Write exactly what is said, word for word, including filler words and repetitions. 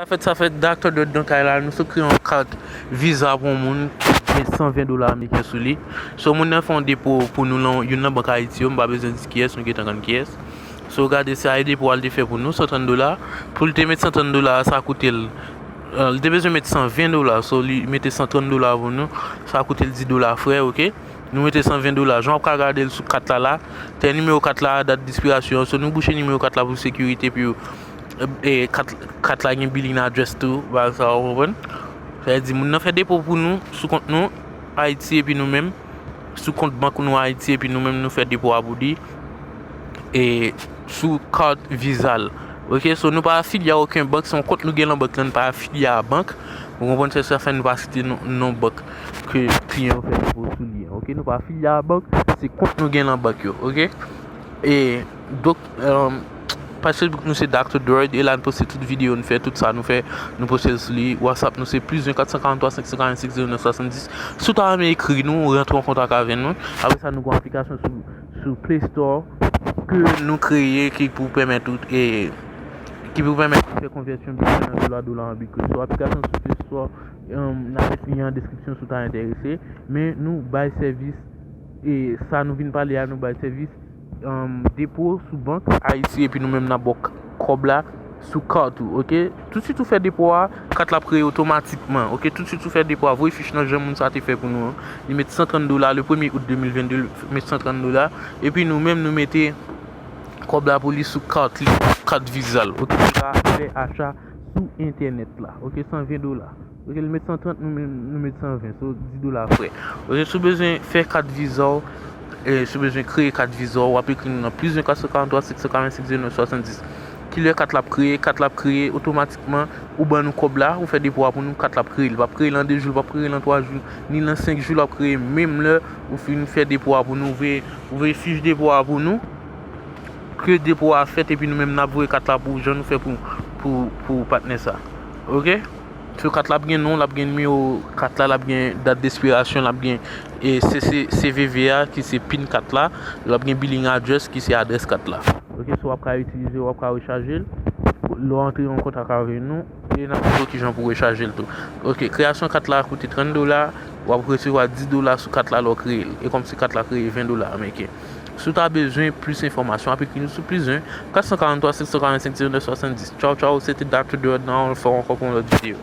Sa fèt, sa fèt, Doctor Dread nan kay la, nou sot kreye yon kat Visa pou yon moun ki gen san ven dola ameriken sou li. So, moun nan fè yon depo pou nou lan youn nan bank Ayiti yo, m pa bezwen di kiyès, nou gentan konn kiyès. So, gade, se a depo a l te fè pou nou, san trant dola. Pou l te met san trant dola, sa koute l, euh, li te bezwen met san ven dola, so, li mete san trant dola pou nou, sa koute l dis dola frè, oke? Nou mete san ven dola. Jan w ap ka gade l sou kat la la, tè nimewo kat la, dat despirasyon, so, nou bouche nimewo kat la pou sekirite, epi, e, kat, kat la gen billing address tou, bagay sa, w konprann? Sa vle di, moun nan fè depo pou nou, sou kont nou, Ayiti, epi nou menm, sou kont bank nou, Ayiti, epi nou menm, nou fè depo a pou li, e, sou kat Visa l. Oke, so, nou pa afilye a okenn bank, se yon kont nou gen lan bank lan, nou pa afilye a bank. Ou konprann, se sa fè nou pa site non, non bank ke kliyan yo fè depo sou li an, oke? Nou pa afilye a bank, se kont nou gen lan bank yo, oke? E, donk, um, paj Facebook nou se Doctor Dread, e la nou poste tout videyo nou fè, tout sa nou fè, nou poste l sou li. WhatsApp nou se plis yen kat san karant twa senk san karant senk zewo nèf swasanndis. Si w ta renmen ekri nou, rantre an kontak avè nou. Apre sa, nou gen yon aplikasyon sou, sou Play Store ke nou kreye ki pou pèmèt ou, e, ki pou pèmèt ou fè konvèsyon Bitcoin an dola, dola an Bitcoin. So, aplikasyon sou Play Store, um, n a met lyen an deskripsyon si w ta enterese. Men nou bay sèvis, e sa nou vin pale a, nou bay sèvis, um, depo sou bank Ayiti, epi nou menm n ap ba w k-, kòb la sou kat ou, oke? Toutswit ou fè depo a, kat la ap kreye otomatikman, oke? Toutswit ou fè depo a, voye fich nan jan moun sa te fè pou nou an. Li met san trant dola, le premye out de mil vennde, li met san trant dola. Epi nou menm, nou mete kòb la pou li sou kat li, kat Visa l, oke? Pou ka fè acha sou entènèt la, oke? San ven dola. Oke, li met san trant, nou, nou met san ven, so dis dola frè. Oke, si w bezwen fè kat Visa w, e, si w bezwen kreye kat Visa w, w ap ekri nou nan plis yen kat san karant twa senk san karant senk zewo nèf swasanndis. Kilè kat la ap kreye? Kat la ap kreye otomatikman, ou ban nou kòb la, ou fè depo a pou nou, kat la ap kreye. Li p ap kreye lan de jou, li p ap kreye lan twa jou, ni lan senk jou, l ap kreye menm lè ou fin fè depo a pou nou, ou voye, ou voye fich depo a pou nou. Ke depo a fèt, epi nou menm n ap voye kat la pou ou, jan nou fè pou, pou, pou patnè sa. Oke? So, kat la ap gen non, l ap gen nimewo kat la, l ap gen dat despirasyon, l ap gen, e, C C, C V V a, ki se pin kat la, l ap gen billing address, ki se adrès kat la. Oke, so w ap ka itilize, w ap ka rechaje l. Lè w antre an kontak avè nou, e n ap montre w kijan pou rechaje l tou. Oke, kreyasyon kat la koute trant dola, w ap resevwa dis dola sou kat la lè w kreye l. E kòmsi kat la kreye ven dola ameriken. Si w ta bezwen plis enfòmasyon, ap ekri nou sou plis yen kat san karant twa senk san karant senk zewo nèf swasanndis. Tchaw, tchaw, se te Doctor Dread nan, nou fè ankò pou yon lòt videyo.